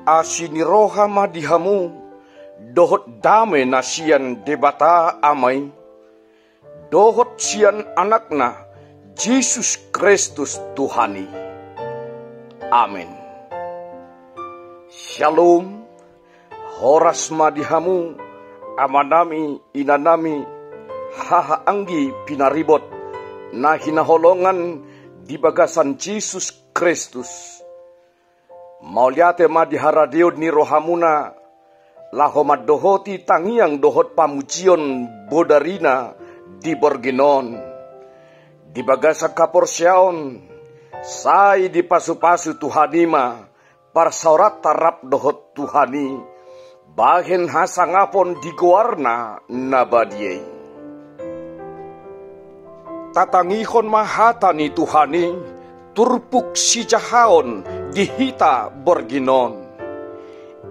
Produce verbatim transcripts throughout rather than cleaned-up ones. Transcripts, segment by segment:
Asi ni roha ma di hamu, dohot dame na sian Debata Ama i, dohot sian Anakna, Jesus Kristus Tuhan i. Amen. Shalom. Horas ma di hamu, amanami, inanami, haha anggi pinaribot, na hinaholongan di bagasan Jesus Kristus. Mauliate ma di haradeon ni rohamuna, laho mandohoti tangiang dohot pamujion bodarina di borngin on. Di bagasan haporseaon, sai dipasupasu Tuhan i ma, parsaoranta rap dohot Tuhan i, bahen hasangapon di goarna na badia i. Tatangihon ma hata ni Tuhan i, turpuk sijahaon di hita borngin on.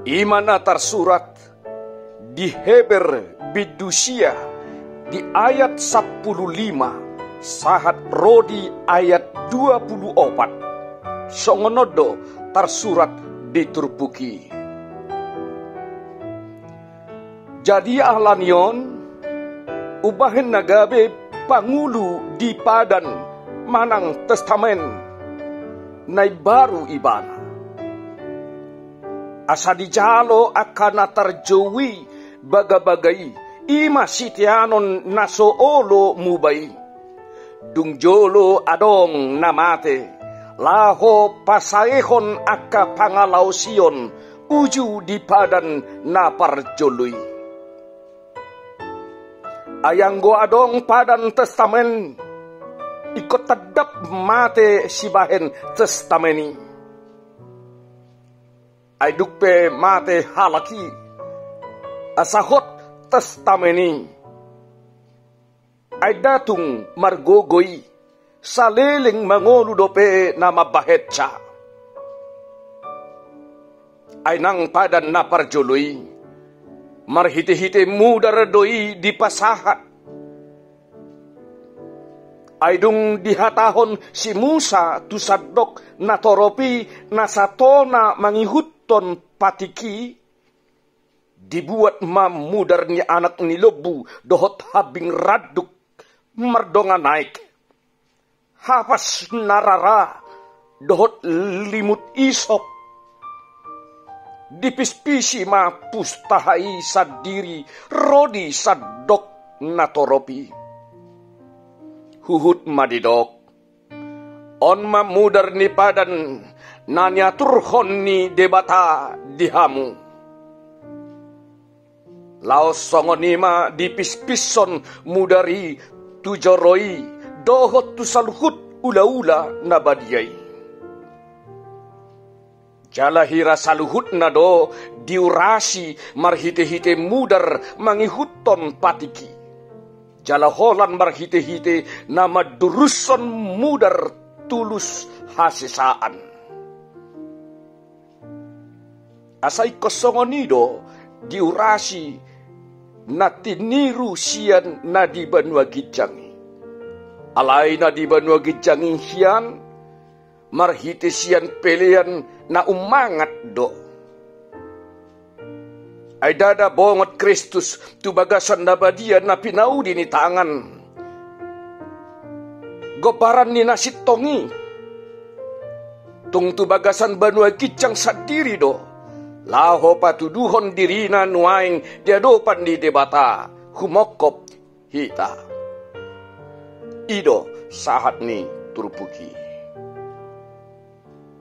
I ma na tarsurat di Heber bindu sia di ayat sampulu lima sahat ro di ayat dua pulu opat. Songon on do tarsurat di turpuk i. Jadi ala ni on, umbahen na gabe pangulu di Padan manang Testamen na imbaru ibana, asa dijalo angka na tarjou i bagabaga i, i ma siteanon na so olo muba i. Dung jolo adong na mate, laho pasaehon angka pangalaosion uju di Padan na parjolo i. Ai anggo adong Padan Testamen, ingkon tandap mate sibahen Testamen i. Ai dung pe mate halak i, asa hot Testamen i. Ai nda tung margogo i, saleleng mangolu dope na mambahensa. Ai nang Padan na parjolo i, marhitehite mudar do i dipasahat. Ai dung dihatahon si Musa tu sandok na torop i na satona mangihuthon patik i, dibuat ma mudar ni anak ni lombu dohot hambing randuk mardongan aek, hapas na rara dohot limut isop. Dipispisi ma pustaha i sandiri ro di sandok na torop i. Huhut ma didok, on ma mudar ni Padan na niaturhon ni Debata di hamu. Laos songon i ma dipispishon mudar i tu joro i dohot tu saluhut ulaula na badia i. Jala hira saluhutna do diurasi marhitehite mudar mangihuthon patik i. Jala holan marhitehite na mandurushon mudar tulus hasesaan. Asa ingkon songon i do diurasi na tiniru sian na di banua ginjang i. Alai na di banua ginjang i hian, marhite sian pelean na ummangat do. Ai ndada bongot Kristus tu bagasan na badia na pinaudi ni tangan, gombaran ni na sintong i. Tung tu bagasan banua ginjang sandiri do, laho patuduhon dirina nuaeng di adopan ni Debata, humongkop hita. I do sahat ni turpuk i.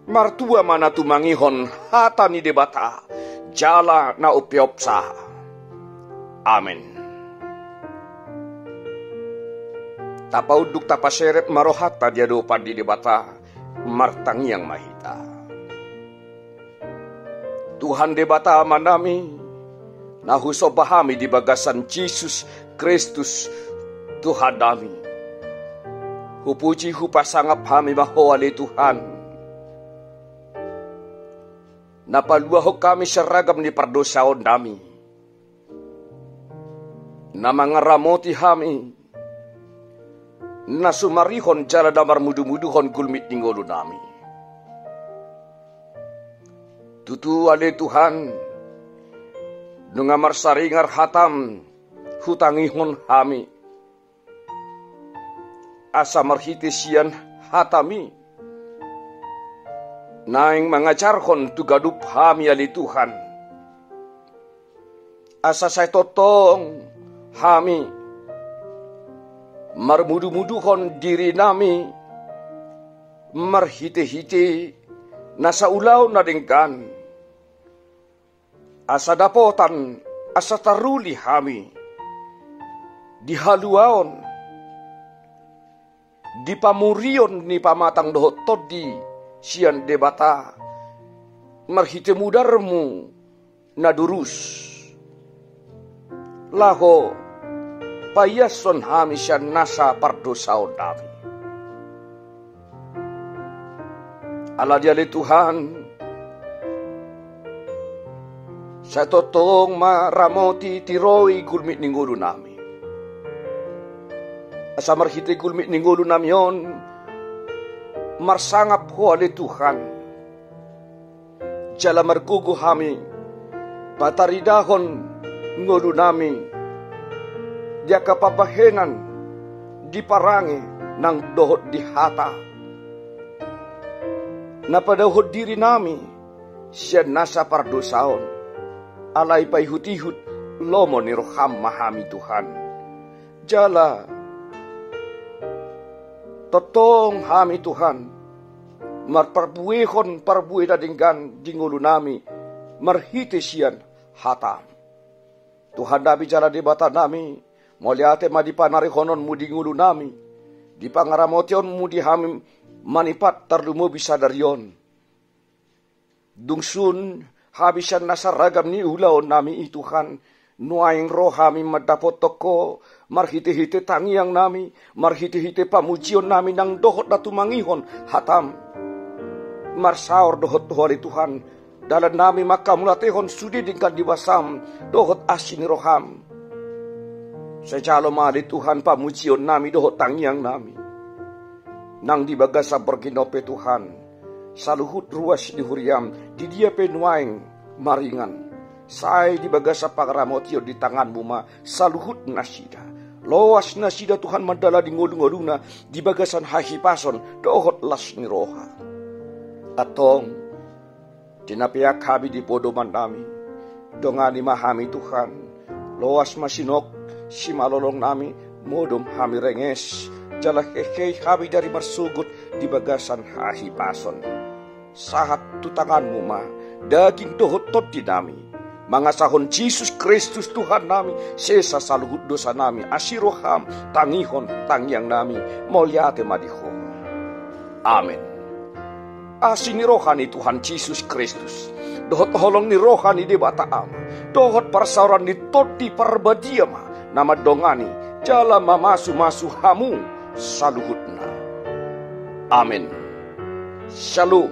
Martua ma na tumangihon hata ni Debata, jala na umpeopsa. Amen. Tapaunduk tapaserep ma rohanta di adopan ni Debata, martangiang ma hita. Tuhan Debata Amanami, na husomba hami di bagasan Jesus Kristus Tuhannami. Hupuji hupasangap hami ma Ho ale Tuhan, na paluahon hami sian ragam ni pardosaonnami, na mangaramoti hami, na sumarihon jala na marmudumuduhon gulmit ni ngolunami. Tutu ale Tuhan, nunga marsaringar hataM hutangihon hami, asa marhite sian hataMi naeng mangajarhon tu ganup hami ale Tuhan, asa sai tongtong hami marmudumuduhon dirinami marhitehite nasa ulaon na denggan, asa dapotan, asa taruli hami di haluaon, di pamurion ni pamatang dohot tondi sian Debata marhite mudarMu na durus, laho paiashon hami sian nasa pardosaonnami. Alani i ale Tuhan, sai tongtong ma ramoti, tiroi gulmit ni ngolunami, asa marhite gulmit ni ngolunami on marsangap Ho ale Tuhan, jala margogo hami pataridahon ngolunami di angka pambahenan, di parange nang dohot di hata, na padaohon dirinami sian nasa pardosaon. Alai paihutihut lomo ni rohaM ma hami Tuhan, jala tongtong hami Tuhan marparbuehon parbue na denggan di ngolunami marhite sian hataM. Tuhannami jala Debatanami, mauliate ma di panarihononMu di ngolunami, di pangaramotionMu di hami manipat tarlumobi sadari on. Dung sun hami sian nasa ragam ni ulaonnami i Tuhan, nuaeng ro hami mandapothon Ho marhitehite tangiangnami, marhitehite pamujionnami nang dohot na tumangihon hataM. Marsaor dohot Ho ale Tuhan, dalannami manghamauliatehon sude denggan ni basaM dohot asi ni rohaM. Sai jalo ma ale Tuhan pamujionnami dohot tangiangnami nang di bagasan parginop pe Tuhan, saluhut ruas ni huriaM di dia pe nuaeng maringan, sai di bagasan pangaramotion di tanganMu ma saluhut nasida. Loas nasida Tuhan mandalani ngolungoluna di bagasan hahipason dohot las ni roha. Antong, di na peak hami di podomannami, dongani ma hami Tuhan. Loas ma sinok simalolongnami, modom hami renges, jala hehe hami dari marsogot di bagasan hahipason. Sahat tu tanganMu ma daging dohot tondinami. Mangasahon Jesus Kristus Tuhannami, sesa saluhut dosanami, asi rohaM tangihon tangiangnami. Mauliate ma di Ho. Amen. Asi ni roha ni Tuhan Jesus Kristus, dohot holong ni roha ni Debata Ama, dohot parsaoran ni Tondi Parbadia ma na mandongani jala mamasumasu hamu saluhutna. Amen. Shalom.